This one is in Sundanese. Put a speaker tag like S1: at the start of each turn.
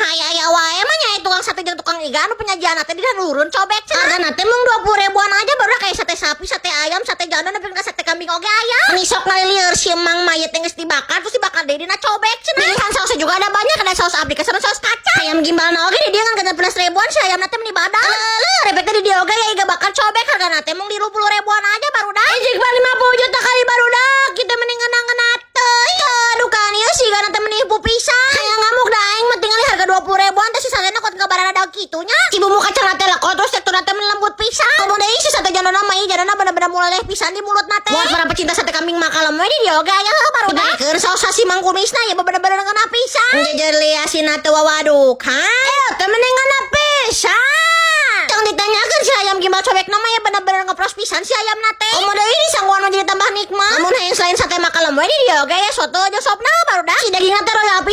S1: Aya-aya wae mah nya tukang sate jeung tukang iga anu penyajian teh dina cobek cenah. Hargana teh mung 20 ribuan aja baru, kayak sate sapi, sate ayam, sate jando, nepi ka sate kambing oge aya. Meni sok ngalilieur si emang mayit yang geus dibakar, terus dibakar deui dina cobek cenah. Pilihan sausnya juga ada banyak, ada saus aplika sama saus kacang. Ayam gimbalna oge di dieu ngan 16 ribuan, si ayamna teh meni badak. Leuh, rebekna di dieu oge ya iga bakar cobek, hargana teh mung 30 ribuan aja barudak. Ejek 50 juta kali barudak, kita mending ngeunah teuing. Aduh kan ieu sih gana teh meni hipu pisan. Hayang ngamuk da aing mah tingali harga 20 ribuan teh si satena kuat ngabarana kitu nya. Si bumbu kacang teh lekot, terus teksturna teh meni lembut pisan. Komo deui si sate jandona mah ieu jandona bener-bener muleleh pisan di mulut teh. Buat para pecinta sate kambing makalem we di dieu oge aya heuh barudak. Dibikeun saus si mang kumisna ya bener-bener ngeunah pisan. Jejer liasina teh wawadukan. Eh, teh meni ngeunah pisan. Jangan ditanyakan si ayam gimbal cobek nama ya bener-bener ngepros pisan si ayam nate. Komo deui di sangguan mah jadi tambah nikmat. Lamun hayang selain sate makalem we di dieu oge ya soto aja sopna barudak. Si dagingna teh royal.